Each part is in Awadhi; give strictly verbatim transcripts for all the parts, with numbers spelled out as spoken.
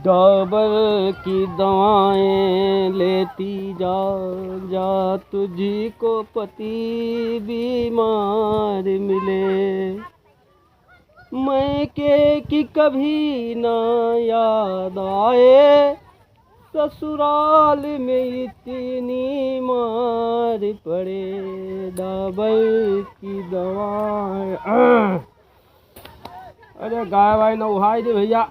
डाबर की दवाएं लेती जा, जा तुझको पति बीमार मिले। मैके की कभी ना याद आए, ससुराल में इतनी मार पड़े, डाबर की दवाएं। अरे गाय वाय नउहाई दे भइया।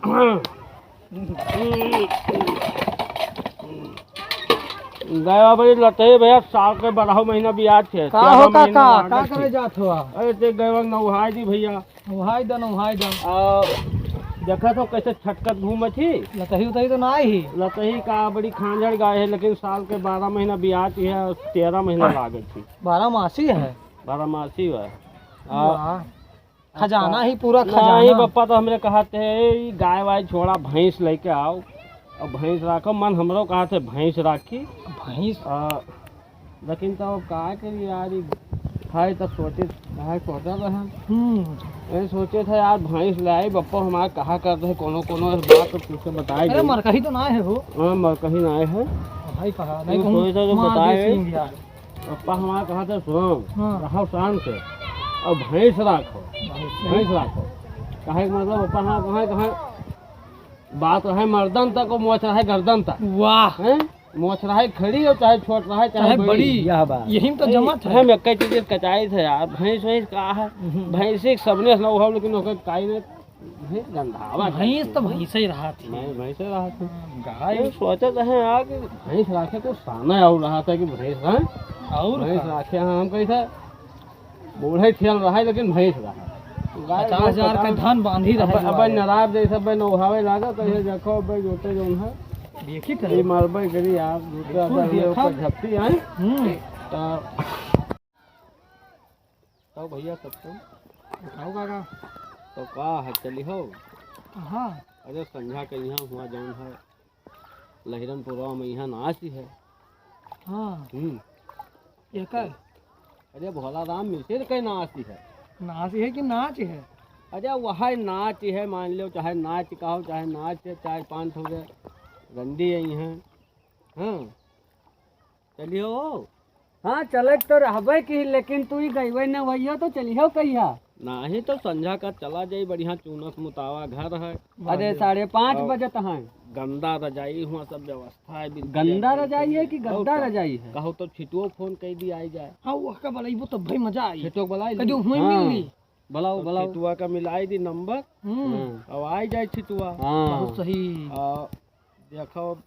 गाय वाय बड़ी लतई भइया, साल के बारह महीना बियात है, का तेरह हो महीना काका, लागत का है। करे जात हो? अरे ते गाय वाय नउहाई दी भइया। नउहाई दा, नउहाई दा। आ, देखत हो कैसे छटकत घूमत ही? लतही उतही तो नाहीं ही। लतही का बड़ी खांजड़ गाय है, लेकिन साल के बारह महीना बियात है, तेरह महीना लागत ही। बारह मासी है। बारह मासी है। आ, वाह। खजाना ही पूरा नाहीं खजाना। बप्पा, तो हमरे कहत है, ई गाय वाय छोड़ा, भैंस लेके आओ, अब भैंस राखो। मन हमरो कहत है भैंस राखी। भैंस? आ, लेकिन तब अब का करी यार, ई भाई तब सोचे, काहे सोचत रहन। हम्म। ये सोचे था यार, भैंस ले आई, बप्पा हमार कहा करत है, कोनो कोनो बात तो तुझसे बताए अरे दे। मरकही तो नाहीं है हो। हाँ, मरकही नाहीं है। भाई कहा, नाहीं वो कहूँ सोचे तो मार बताए। दे सिंह यार। पप्पा हमार कहत है, सुनो, हाँ। रहो शांत से, अब भैंस राखो, भैंस। भैंस राखो। काहे के मतलब, पप्पा हमार कहा, कहा, बात रहे मर्दन तक और मोछ रहे गर्दन तक। वाह। हैं? मोछ रहे खड़ी और चाहे छोट रहे, चाहे चाहे बड़ी। बड़ी। यह बात। यही तो ए, जमत है। हम एक चीज कचाई थे यार, भैंस वैंस का है? हम्म। भैंस एक सबने से ना उठाओ, लेकिन ओकर काई ने भैंस गंधावा भैंस तो भैंसे ही रहा थी। मैं भैंसे रहा थी। हाँ, गाय। ये सोचत है यार कि भैंस राखे को साना और रहा था कि भैंस, हाँ? और भैंस का? राखे, हाँ, हम कही था, बूढ़े ठेल रहा है, लेकिन भैंस रहा है। गाय पचास हजार का पचास धन बांधी रहे अब, जो अब आए। नराब जैसे अब नौहावे लागा, तो ये देखो, अब जोते जौन है। देखी ये करे। मरबे करी यार, दूसरा बिल्कुल हजार में देखा। ऊपर झपटी है। हम्म। तो तब भैया सब तुम बताओ काका। तो का है, चली हो? कहाँ? अरे संझा के यहाँ हुआ जौन है, लहिरनपुरवा में यहाँ नाच है। हाँ। हम्म। एकर? अरे भोला राम मिसिर के नाच है। नाच है कि नाच है? अरे वह नाच है, मान लो चाहे नाच कहो, चाहे नाच है, चार पाँच ठो के रंडी आई हैं। हाँ। चलियो। हाँ, चले के तो रहबे की, लेकिन तू ही गईबे न भैया, तो चलियो कहिया? नाहीं तो संझा का चला जाई, बढ़िया चूनस मुतावा घर है। अरे, साढ़े पाँच और बजत हैं। गंदा रजाई हुआ, सब व्यवस्था है, बिल्कुल गंदा एकदम रजाई है सही। कि और गद्दा का? रजाई है? कहो तो छिटुओ फोन कर दी, आई जाए। हाँ, वो का बुलाइबो तब भाई मजा आई। छिटुओ बुलाई कजो ली। हुई हाँ। मिल ली। बुलाओ, तो बुलाओ। छिटुआ का मिलाई दी नंबर। हम्म। हाँ। अब आई जाए छिटुआ। हाँ। बहुत सही। आ, देखो।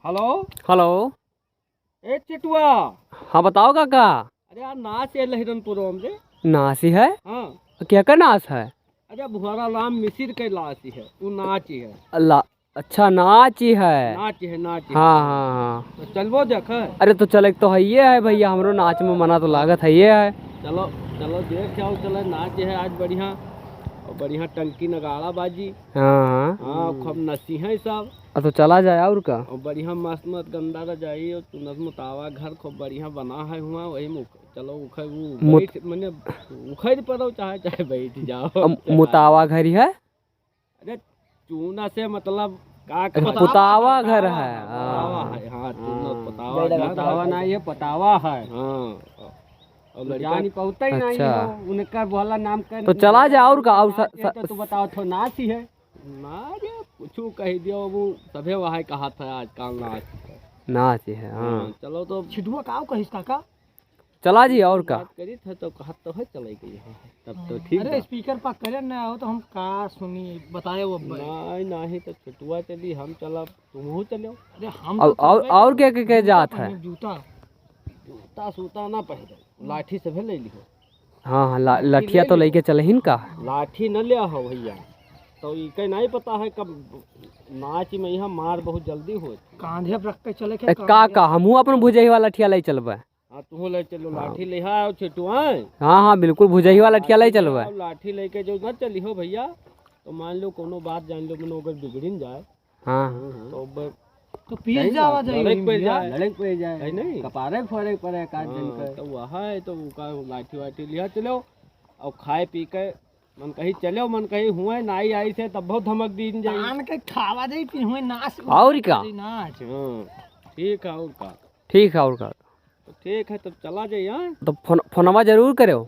हेलो। हेलो। ए छिटुआ। हाँ, बताओ काका। अरे यार, नाच है लहिरनपुरवा में रे। नाच ही है? हाँ। क्या का नाच है? अरे भुआरा राम मिसिर के नाच ही है, वो नाच ही है। अल्लाह, अच्छा नाच ही है। नाच है, नाच है। हाँ, हाँ, हाँ। तो चलबो देख। अरे तो चले के तो है ये है भैया, हमरो नाच में मना तो लागत है ये है। चलो, चलो देख आओ, चलो नाच है आज बढ़िया, और बढ़िया टंकी नगाड़ा बाजी। हाँ, हाँ। हाँ, खूब नसी है सब। आ, तो चला जाए और का? और बढ़िया मस्त मस्त गंदा रजाई और चुनस मुतावा घर खूब बढ़िया बना है हुआ, वही में उख-, चलो उखर, वो मुत- बैठ, मने उखर पड़ो चाहे, चाहे बैठ जाओ। अब मुतावा घर ही है? अरे चूना से मतलब का अच्छा, कहते? पुतावा घर है। पुतावा हाँ। है, हाँ, चूना हाँ। पुतावा घर। पुतावा ना, ये पुतावा है। हाँ। और तो लड़का जानी पहुँचता ही नहीं अच्छा। हो, उनका बोला नाम कर तो चला जा और का, और स-, ये तो स-, तू बताओ, थो नाच ही है। ना रे, कुछ कह दियो, वो सभे वहाँ कहा था आजकल नाच। नाच है, हाँ। हाँ, चलो तो। छिटुआ का कहिस काका? चला जी, और का? बात करी थे तो कहत तो है चले गई है, तब तो ठीक अरे बा। स्पीकर पर करे ना हो तो हम का सुनी, बताए वो भाई। नहीं, नहीं तो छिटुआ चली, हम चलब, तुमहू चलो। अरे हम अब तो और, चलबे और करब। के, के, के जूता जात है? पहने, जूता। जूता सूता ना पहने, लाठी सभे ले लिहो। हाँ, हाँ, ला-, लाठी लठिया ले तो लिहो। लेके चलहिन का? लाठी न ले हो भैया, तो इके नहीं पता है कब नाच में यहाँ मार बहुत जल्दी होत। कांधे पर रख के चले के ए, का, कांधे का, हमहू अपन भुजही वाला लठिया ले चलबे। हाँ, तुहू ले चलो, हाँ। लाठी ले आयो छिटुआ। हाँ, हाँ, बिल्कुल, भुजही वाला लठिया ले चलबे। लाठी लेके जो ना चली हो भैया, तो मान लो कोनो बात जान लो, मनो अगर बिगड़िन जाए, हाँ। तो ब-, तो पीस सही जावा बात, जाई लड़े के पड़ जाए। लड़े के पड़ जाए। है नहीं? कपारे फोड़े के पड़े एक आध दिन हाँ, का। तो वह है, तो उका लाठी वाठी लिया चलो, और खाए पी के मन कही चलो, मन कही हुए नाई आई से तब बहुत धमक दीन जाई। तान के खावा जाई, फिर हुए नाच और का? नाच। हाँ, ठीक है, और का? ठीक है, और का? तो ठीक है, तब चला जाई, हाँ? तो फोन, फोनवा जरूर करो।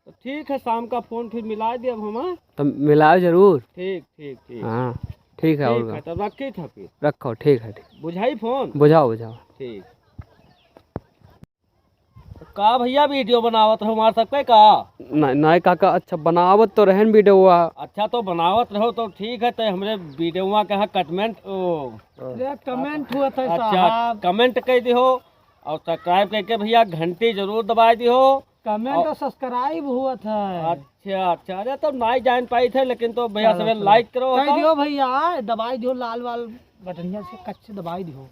तो ठीक है, शाम का फोन फिर मिला दे अब हम, हाँ? तो मिलाओ जरूर। ठीक, ठीक, ठीक। हाँ, ठीक है, और ठीक का? है, तब रखी था फिर। रखो, ठीक है, ठीक। बुझाई फोन? बुझाओ, बुझाओ। ठीक। तो का भैया वीडियो बनावत रहो हमार सबके का? नहीं, नहीं काका, अच्छा बनावत तो रहन वीडियोवा। अच्छा तो बनावत रहो तो ठीक है, तो हमरे वीडियोवा के यहाँ कटमेंट, ओ, अरे कमेंट हुआ था अच्छा, साहब। कमेंट कर दिहो और सब्सक्राइब करके भैया घंटी जरूर दबाई दिहो। कमेंट और और सब्सक्राइब हुआ था। अच्छा, अच्छा, अरे तो नहीं जान पाई थे, लेकिन तो भैया चलो, सबे चलो। लाइक करो कर तो। दियो भैया, दबाई दियो लाल वाल बटनिया से कच्चे दबाई दियो।